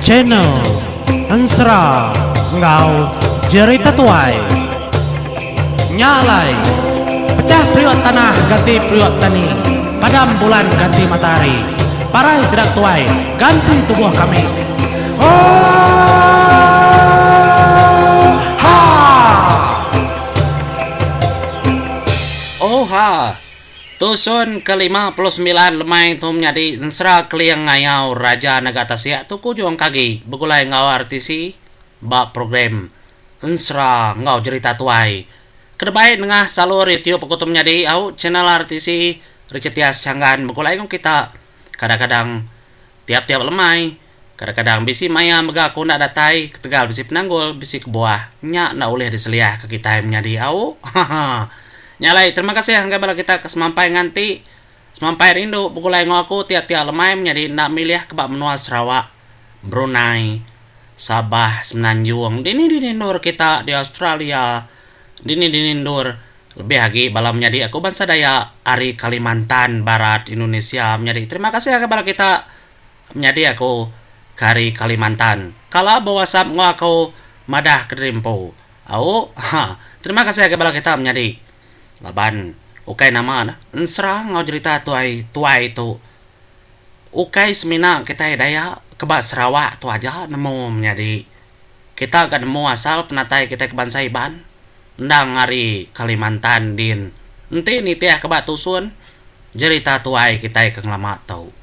Channel Ensera enggau Jerita Tuai. Nya alai, pecah periuk tanah ganti periuk tani, padam bulan ganti matahari, parai sida tuai ganti tubuh kami. Oohaa! Oohaa! Tusun ke 59 lemai tu menyadi ensera Keling Ngayau Raja Naga Tasik tu ke ujung ke agi begulai enggau RTC ba program Ensera enggau Jerita Tuai ke dibai nengah salur YouTube aku tu menyadi au channel RTC Richard Tias Changgan begulai enggau kita kadang-kadang Tiap-tiap lemai, kadang-kadang bisi maya mega aku enda datai ketegal bisi penanggul, bisi kebuah. Nya enda ulih diseliahka kitai menyadi au. Haha. Nya alai terima kasih ngagai bala kita ke semampai nganti, semampai rindu begulai enggau aku tiap-tiap lemai menyadi enda milih ke ba menua Sarawak, Brunei, Sabah, Semenanjung, dini-dini endur kita di Australia, dini-dini endur Lebih agi bala menyadi aku bansa Dayak ari Kalimantan Barat Indonesia menyadi terima kasih agai bala kita menyadi aku ke ari Kalimantan kala bewasap enggau aku madah kediri empu au ha terima kasih agai bala kita menyadi laban ukai nama ne ensera enggau jerita tuai tuai tu ukai semina kitai Dayak ke ba Sarawak tu aja nemu menyadi kita ga nemu asal penatai kitai ke bansa Iban. Endang ari Kalimantan din enti nitih ke ba tusun jerita tuai kitai ke ngelama tu.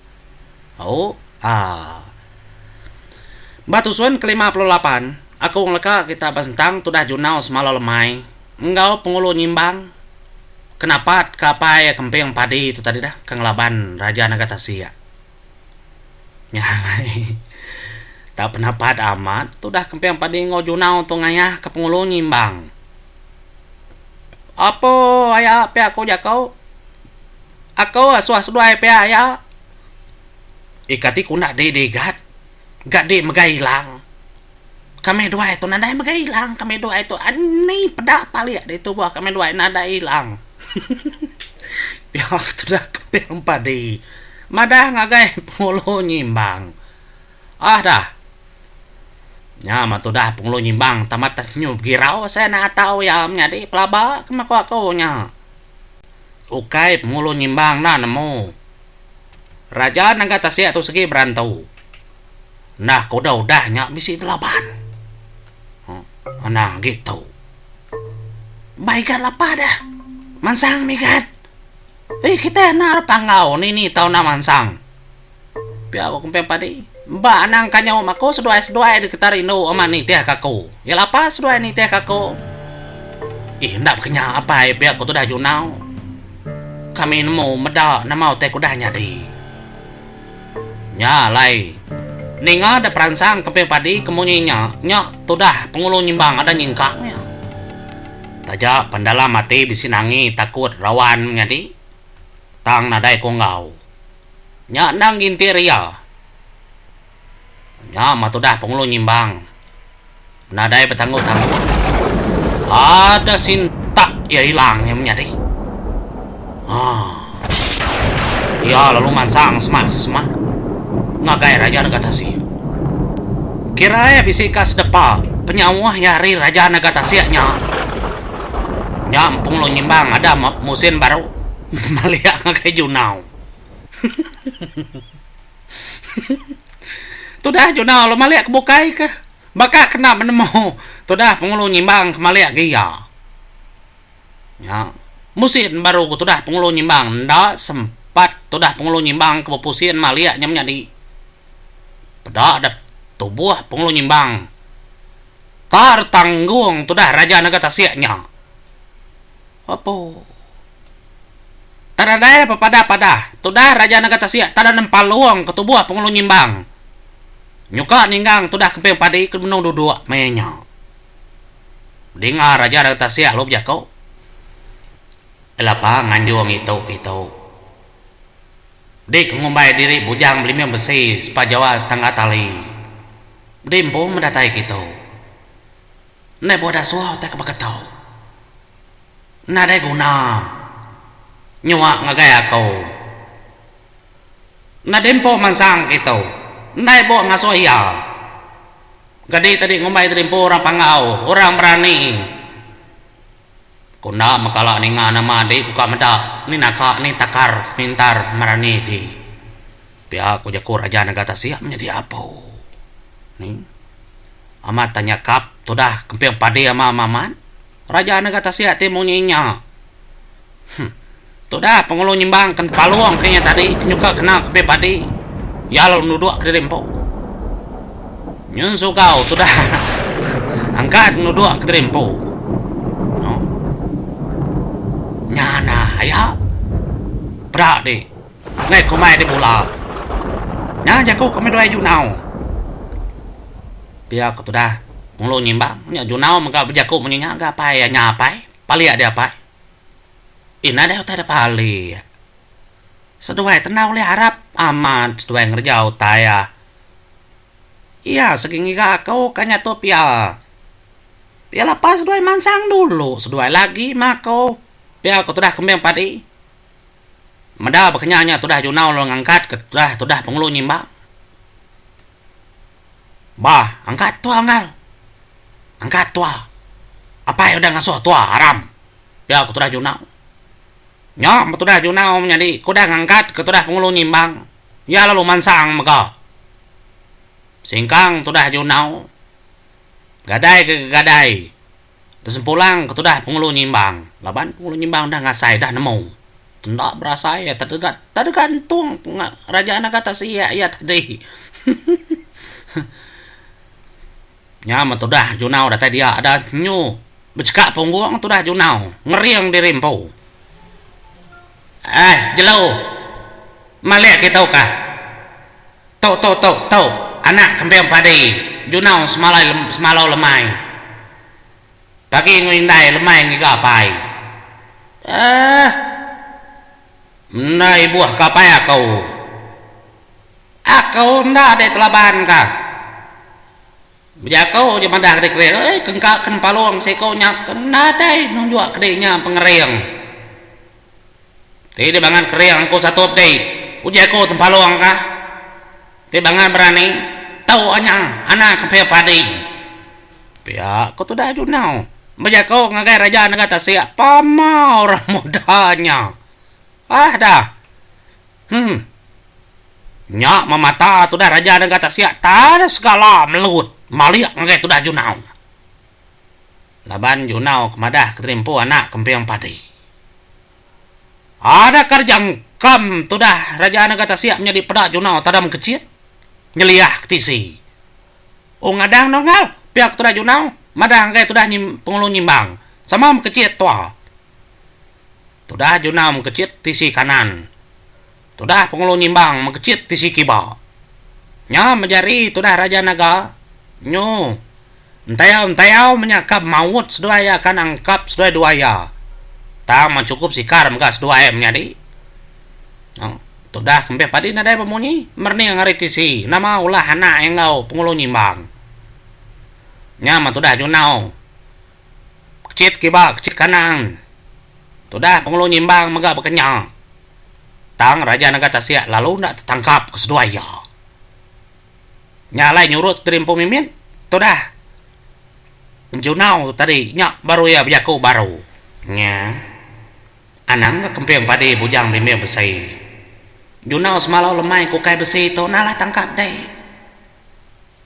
Au aa. Ba tusun ke 58 aku ngeleka kita ba sentang tudah junau semalau lemai enggau Pengulu Nyimbang ke napat ke apai Kemping Padi tu tadi dah ke ngelaban Raja Naga Tasik. Nya alai tak penapat amat tudah Kemping Padi enggau Junau tu ngayah ke Pengulu Nyimbang. Apo aya pia ku jaku. Aku asuh seduai pia aya. Ika ti ku enda di digat ga di megai ilang. Kami duai tu nadai megai ilang kami duai tu ani peda palik di tubuh kami duai nadai ilang. Pia ke tudah Kemping Padi madah ngagai Pengulu Nyimbang. Ah dah. Nya mah tudah Pengulu Nyimbang tamat nyu begirau asai anak atau iya menyadi pelaba ke maku aku nya. Ukai Pengulu Nyimbang enda nemu. Raja Nangga Tasik tu sigi berantu. Enda ke udah udah nya bisi telaban. Anang agi tu. Ba igat lapa deh. Mansang migat. Eh kitai anak re panggau ni ni tau enda mansang. Pia ku Kemping Padi. Ba anang ka nyaup aku seduai seduai diketa rindu amat nitih ka aku. Iya lapa seduai nitih ka aku. Eh enda bekenya apai pia ku tudah Junau. Kami nemu meda nama utai ke udah nyadi. Nya alai, ninga da peransang Kemping Padi ke munyi nya, nya tudah Pengulu Nyimbang ada nyingkang iya. Taja pan dalam ati bisi nangi takut rawan menyadi, tang nadai ku enggau. Nya endang gintir iya. Nya mah tudah Pengulu Nyimbang nadai betangguh-tangguh. Ada sintak iya ilang iya menyadi. Haa. Iya lalu mansang semak sesemak ngagai Raja Naga Tasik. Kira iya bisi ka sedepa penyauh iya ari Raja Naga Tasik nya. Nya Pengulu Nyimbang ada musin baru malik ngagai Junau. Tudah Junau lalu malik ke bukai ke. Baka kena menemu tudah Pengulu Nyimbang ke malik agi iya. Nya. Musin baru ku tudah Pengulu Nyimbang enda sempat tudah Pengulu Nyimbang ke bepusin malik nya menyadi. Peda dep tubuh Pengulu Nyimbang tar tanggung tudah Raja Naga Tasik nya. Apo. Tak nadai pepadah-padah tudah Raja Naga Tasik tada nempalung ke tubuh Pengulu Nyimbang. Nyuka ninggang tudah Kemping Padi ke benung duduk maya nya. Dinga Raja Dagang Tasik lalu bejaku, Lapa nganjung itu kitu. Di ke ngumbai diri bujang belimbing besi sepa jawa setangga tali. Di empu meh datai kitu. Ndai buah dasuh utai ke baka tu. Nadai guna nyua ngagai aku. Enda dempo mansang kitu. Enda ibuh ngasuh iya. Gadi tadi ngumbai diri empu orang Panggau, orang berani. Ku enda mekala ninga nama di ku ka meda ni naka ni takar pintar merani di. Pia ku jaku Raja Naga Tasik menyadi apu. Ni. Amat tanya kap tudah kemping padi ama amat. Raja Naga Tasik ti munyi nya. Huh. Tudah Pengulu Nyimbang ke Palung ke nya tadi ke nyuka kena kemping padi. Iya lalu nuduk kediri empu. Nyun sugau tudah angkat nuduk kediri empu. No. Nya nah aya. Peda di. Enggai kumbai di bula. Nya jaku kami duai Junau. Pia ku tudah Pengulu Nyimbang. Nya Junau mega bejaku munyi nya ga apai nya apai. Palik dia apai. Ih nadai utai da palik. Seduai tenda ulih arap amat seduai ngereja utai ah. Iya segi ngiga aku ka nya tu pia. Pia lapa seduai mansang dulu seduai lagi mah aku. Pia ku tudah kembing padi. Meda baka nya nya tudah junau lalu ngangkat ke tudah tudah pengulu nyimbang. Bah angkat tua unggal. Angkat tua. Apai udah ngasuh tua aram. Pia ku tudah Junau. Nya meh tudah Junau menyadi ke udah ngangkat ke tudah Pengulu Nyimbang. Iya lalu mansang mega. Singkang tudah Junau. Gadai ke gegadai. Tesempulang ke tudah Pengulu Nyimbang. Laban Pengulu Nyimbang udah ngasai udah nemu. Enda berasai iya tedega tegantung Raja Naga Tasik iya tadi. Nya meh tudah Junau datai dia ada nyu bechekak punggung tudah Junau ngering diri empu. Eh jelu malik kitu kah. Tu tu tu tu anak kemping padi Junau semalai semalau lemai. Pagi enggau indai lemai ngiga apai. Eh enda ibuh ke apai aku. Aku enda deh telaban ka. Bejaku je madah ke dikering eh kengka ke nempalung siku nya ke nadai nunjuk ke di nya pengering. Ti di bangan kering aku satup di uji aku tempalung ka. Ti bangan berani tau anya anak kemping padi. Pia ku tudah Junau bejaku ngagai raja nengah tasik pama orang muda nya. Ah dah. Huh. Nya memata tudah raja nengah tasik tan segala melut malik ngagai tudah Junau. Laban Junau ke madah ke terimpu anak kemping padi. Ada ka jangkam tudah raja nengah tasik menyadi peda Junau tadam kechit nyeliah ke tisi. Oh ngadang nonggal pia ke tudah Junau madah ngagai tudah Pengulu Nyimbang sama mekechit tua. Tudah Junau mekechit tisi kanan. Tudah Pengulu Nyimbang mekechit tisi kiba. Nya mejari tudah Raja Naga nyu entayau-entayau menyakap maut seduai iya akan angkap seduai dua iya. Tang men chukup sikar mega seduai menyadi. Tudah kempih padi nadai bemunyi merening ari tisi nama ulah anak iya enggau Pengulu Nyimbang. Nya meh tudah Junau. Kechit kiba kechit kanan. Tudah Pengulu Nyimbang mega bekenya. Tang Raja Naga Tasik lalu enda tetangkap ke seduai iya. Nya alai nyurut kediri empu mimit, tudah Junau tu tadi nya baru iya bejaku baru. Nya. Anang ga kemping padi bujang bimbing besi. Junau semalau lemai ku ukai besi tu nalah tangkap dei.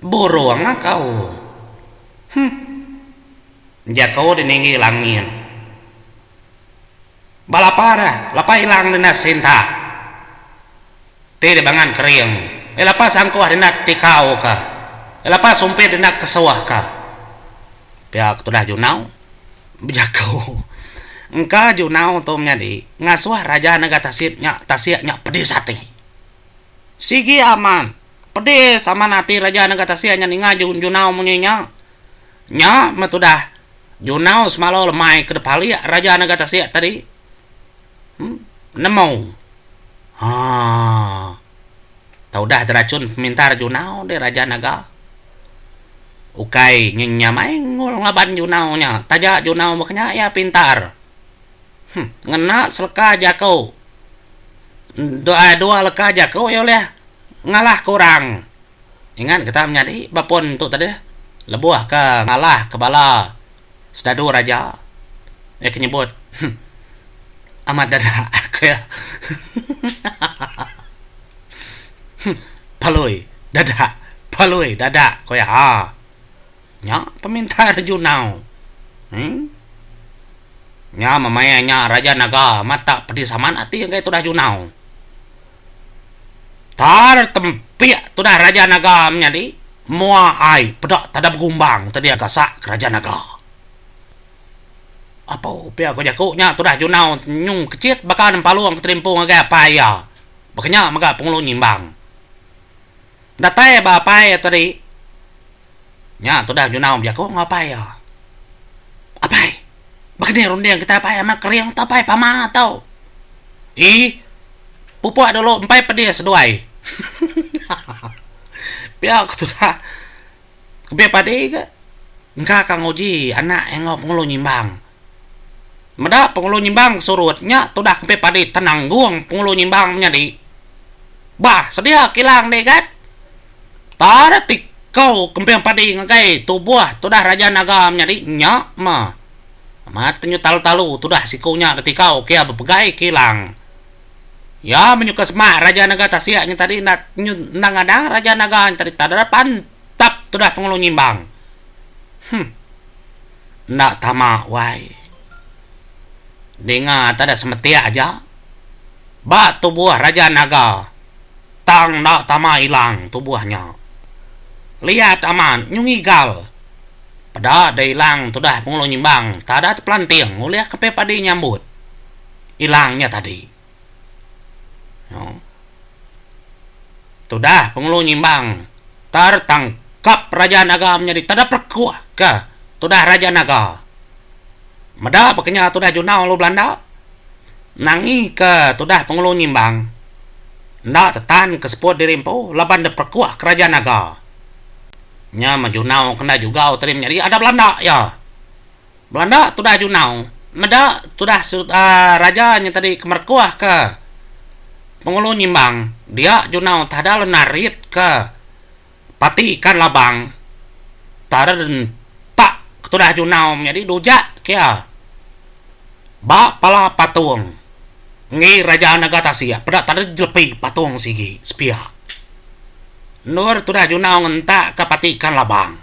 Burung akau. Huh. Jaku dininggi langit. Ba lapa dah, lapa ilang denda sintak. Ti dibangan kering. Eh lapa sangkuh denda tikau ka. Eh lapa sumpit denda kesuh ka. Pia ke tudah Junau bejaku. Engka Junau tu menyadi ngasuh raja nega tasik nya tasik nya pedis ati. Sigi amat. Pedis amat ati raja nega tasik nya ninga Junau munyi nya. Nya meh tudah Junau semalau lemai ke depalik raja nega tasik tadi. Em nemu. Haa. Tau udah derachun pemintar Junau deh raja naga. Ukai nyenyamai ngul ngelaban Junau nya taja Junau baka nya iya pintar. Huh ngena seleka jaku. Dua leka jaku iya ulih ngalahka orang. Ingat kita menyadi ba pun tu tadi lebuh ke ngalahka bala sedadu raja iya ke nyebut amat dadak ku iya. Palui dadak palui dadak ku iya. Haa nya pemintar junau. Em nya maya nya raja naga amat tak pedis amat ati ngagai tudah junau. Tar tempik tudah Raja Naga menyadi mua ai peda tada begumbang tadi gasak ke Raja Naga. Apo pia ko jaku nya tudah Junau nyung kechit baka nempalung ke terimpu ngagai apai iya. Baka nya mega Pengulu Nyimbang. Datai ba apai iya tadi nya tudah Junau bejaku enggau apai iya. Apai, baka ni runding kitai apai amat kering tu apai pama tu. Ii. Pupuk dulu empai pedis seduai. Pia ku tudah kebih padi ke engka ka nguji anak iya enggau Pengulu Nyimbang. Meda Pengulu Nyimbang surut nya tudah kebih padi tenanggung Pengulu Nyimbang menyadi. Bah sedia kilang deh gat. Tara tikau kemping padi ngagai tubuh tudah Raja Naga menyadi nya mah. Amat tenyu talu-talu tudah siku nya ditikau kia bepegai kilang. Iya menyuka semak Raja Naga Tasik nya tadi enda enda ngadang Raja Naga nya tadi tada pantap tudah Pengulu Nyimbang. Huh. Enda tama wai. Dinga tada semetik aja. Ba tubuh Raja Naga tang enda tama ilang tubuh nya. Liat amat nyu ngigal. Peda da ilang tudah Pengulu Nyimbang tada tepelanting ulih kepe padi nyambut. Ilang nya tadi. Tudah Pengulu Nyimbang tertangkap Raja Naga menyadi tada perekuh ke tudah Raja Naga. Meda pekenya tudah Junau lalu belanda nangi ke tudah Pengulu Nyimbang enda tetan ke seput diri empu laban dep perekuh ke Raja Naga. Nya meh Junau ke enda jugau tadi menyadi ada belanda iya. Belanda tudah Junau meda tudah raja nya tadi ke merekuh ke Pengulu Nyimbang dia Junau tada lalu narit ke pati ikan labang tada entak ke tudah Junau menyadi dujak ke iya ba pala patung enggi Raja Naga Tasik peda tada jelepi patung sigi sepiak endur tudah Junau ngentak ke pati ikan labang.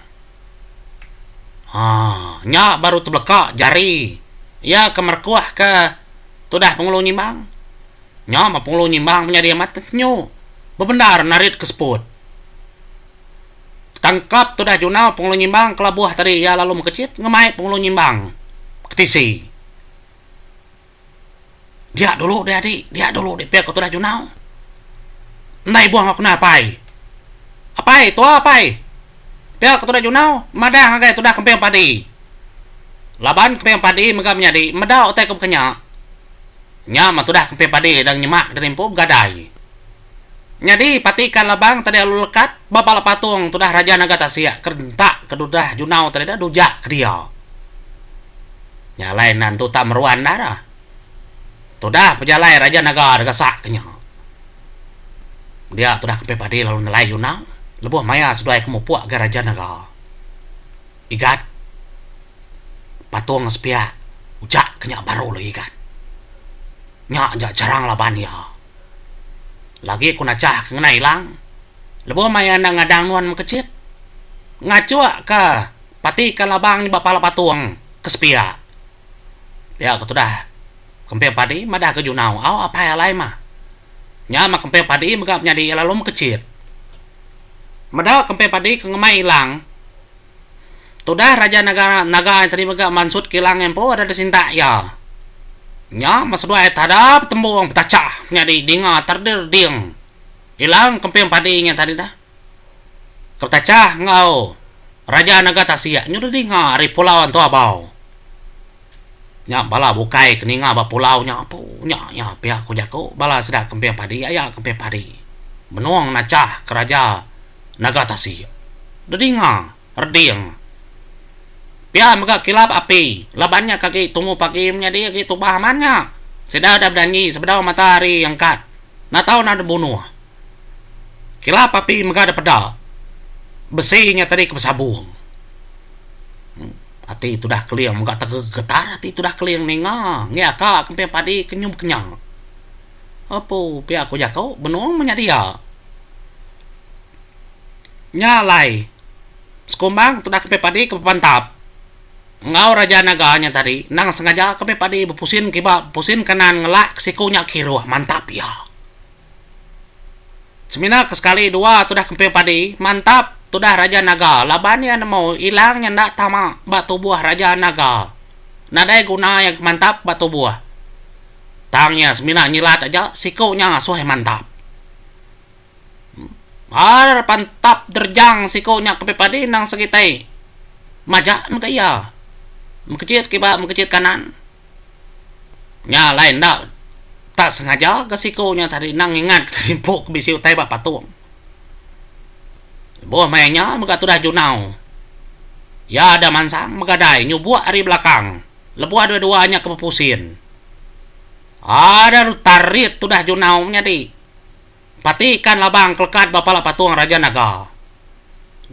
Haa, nya baru tebeleka jari iya ke merekuh ke tudah Pengulu Nyimbang. Nya meh Pengulu Nyimbang menyadi amat nyu bebendar narit ke seput. Ketangkap tudah Junau Pengulu Nyimbang kelabuh tadi iya lalu mekechit ngemai Pengulu Nyimbang ketisi. Dia dulu deh adi, dia dulu deh pia ko tudah Junau. Enda ibuh enggau kena apai. Apai, tua apai. Pia ko tudah Junau madah ngagai tudah kemping padi. Laban kemping padi mega menyadi meda utai ke baka nya. Nya meh tudah kemping padi dang nyemak diri empu begadai. Nyadi pati ikan labang tadi lalu lekat ba pala patung tudah Raja Naga Tasik ke entak ke dudah Junau tadi dah dujak ke dia. Nya alai enda entu tak meruan enda dah. Tudah pejalai Raja Naga deka sak ke nya. Dia tudah kemping padi lalu nelai Junau lebuh maya seduai ke mupuk agai Raja Naga. Igat patung sepiak ujak ke nya baru lagi Igat. Nya aja jarang laban iya. Lagi ku nachah ke ngena ilang lebuh maya enda ngadang nuan mekechit ngachuk ka pati ka labang nya ba pala patung ke sepiak. Pia ku tudah Kemping Padi madah ke Junau au apai alai mah. Nya mah Kemping Padi mega menyadi iya lalu mekechit. Meda Kemping Padi ke ngemai ilang Tudah Raja Naga Naga nya tadi mega mansut ke ilang iya empu ada disintak iya. Nya meh seduai tada betembung betachah menyadi dinga terdir-ding ilang kemping padi nya tadi dah. Ke betachah enggau Raja Naga Tasik nyudah dinga ari Pulau Antu Abau. Nya bala bukai ke ninga ba pulau nya empu nya iya pia ku jaku bala sida kemping padi aya kemping padi benung nachah ke Raja Naga Tasik. Dedinga reding. Pia mega kilap api laban nya ke agi tumu pagi menyadi agi tubah amat nya. Sida udah bedanji sebedau mata hari angkat. Enda tau enda dibunuh. Kilap api mega dipeda besi nya tadi ke besabung. Ati tudah Keling mega tegegetar ati tudah Keling ninga ngi aka kemping padi ke nyu bekenya. Apu pia ku jaku benung meh nya dia. Nya alai sekumbang tudah kemping padi ke bepantap enggau Raja Naga nya tadi endang sengaja kemping padi bepusin kiba bepusin kanan ngelak ke siku nya kiruh mantap iya. Semina ke sekali dua tudah kemping padi, mantap tudah Raja Naga laban iya nemu ilang nya enda tama ba tubuh Raja Naga. Nadai guna iya ke mantap ba tubuh. Tang iya semina nyilat aja siku nya ngasuh iya mantap. Ar pantap derjang siku nya kemping padi endang segi tai. Majak mega iya. Mekechit kiba mekechit kanan. Nya alai enda tak sengaja ga siku nya tadi endang ngingat ke terimpu ke bisi utai ba patung. Lebuh maya nya mega tudah Junau. Iya ada mansang megadai nyubuk ari belakang lebuh dua-dua nya ke bepusin. Ada tarit tudah Junau menyadi. Pati ikan labang kelekat ba pala patung Raja Naga.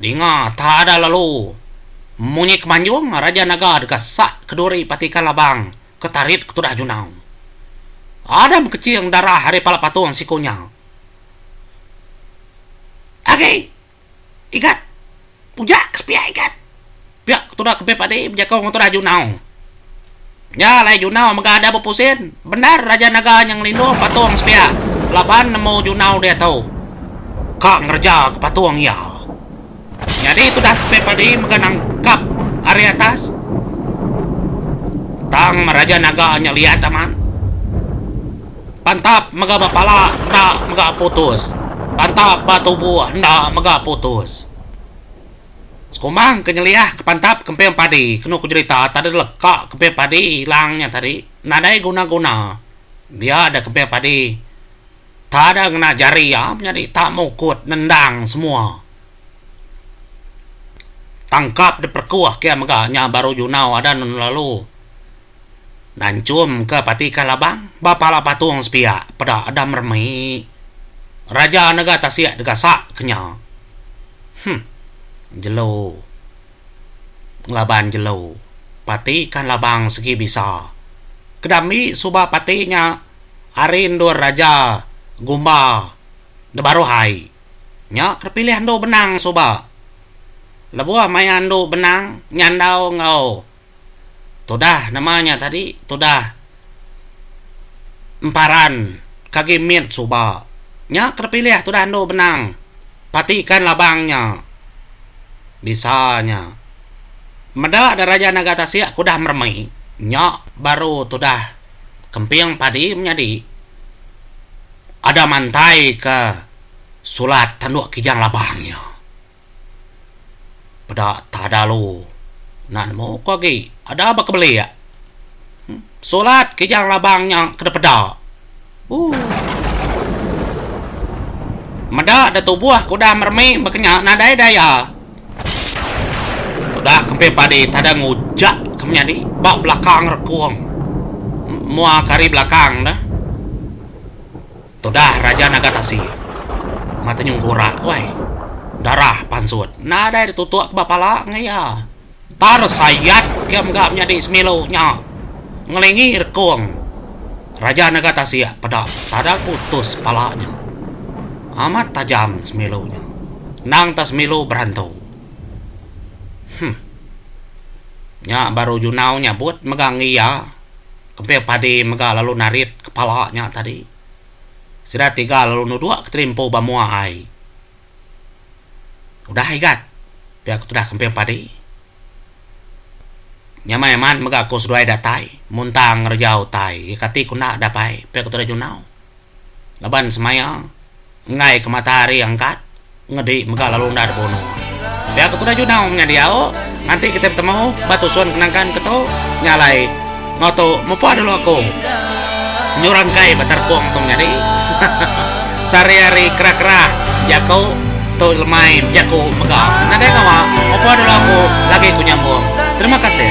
Dinga tak ada lalu munyi kemanjung Raja Naga deka sak keduri pati ikan labang ke tarit ke tudah Junau. Ada mekeching darah ari pala patung siku nya. Agi! Igat! Pujak ke sepiak Igat! Pia ke tudah kempit padi bejaku enggau tudah Junau. Nya alai Junau mega ada bepusin. Bendar Raja Naga nya ngelindung patung sepiak laban nemu Junau diatu ka ngereja ke patung iya. Nyadi tudah Kepit Padi mega nangkap ari atas. Tang Raja Naga nya liat amat. Pantap mega ba pala enda mega putus. Pantap ba tubuh enda mega putus. Sekumbang ke nyeliah ke pantap kemping padi kenu ku jerita tadi leka kemping padi ilang nya tadi nadai guna-guna dia da kemping padi tada ngena jari iya menyadi tak mukut nendang semua tangkap diperekuh ke mega nya baru junau adan lalu Nanchum ke pati ka labang ba pala patung sepiak peda Adam remi. Raja nega tasik degasak ke nya. Huh. Jelu. Ngelaban jelu. Pati kan labang segi bisa. Kedambi suba pati nya ari endur Raja Gumba debaruh ai. Nya ke dipilih endu benang suba. Lebuh maya endu benang nyandau enggau. Tudah nama nya tadi tudah emparan ke agi mit suba. Nya ke dipilih tudah endu benang pati ikan labang nya. Bisa nya. Meda da Raja Naga Tasik ke udah meremi nya baru tudah kemping padi menyadi ada mantai ke sulat tanduk kijang labang iya. Peda tak dalu enda nemu ku agi ada ba kebelik. Sulat kijang labang nya ke dipeda. Ooh. Meda da tubuh ke udah meremi baka nya nadai daya. Tudah kemping padi tada ngujak ke menyadi ba belakang rekung. Mua ke ari belakang dah. Tudah Raja Naga Tasi mata nyungkurak wai. Darah pansut nadai ditutuk ke ba pala enggau iya. Tar sayat ke mega menyadi semilu nya ngelingi rekung Raja Naga Tasik peda tada putus pala nya. Amat tajam semilu nya. Endang ta semilu berantu. Huh. Nya baru Junau nyabut mega enggi iya. Kemping padi mega lalu narit kepala nya tadi. Sida tiga lalu nuduk ke terimpu ba mua ai. Udah igat, pia ku tudah kemping padi. Nyamai amat mega ku seduai datai muntang ngereja utai iya kati ku enda dapai, pia ku tudah Junau. Laban semaya enggai ke mata hari angkat ngedi mega lalu enda dibunuh. Pia ke tudah Junau menyadi au nganti kitai betemu ba tusun kenangkan ke tu nya alai enggau tu mupah dulu aku nyurangkai ba terkung tu menyadi sehari-hari kerah-kerah jaku tu lemai bejaku mega nadai ngawa mupah dulu aku lagi ku nyambung. Terima kasih.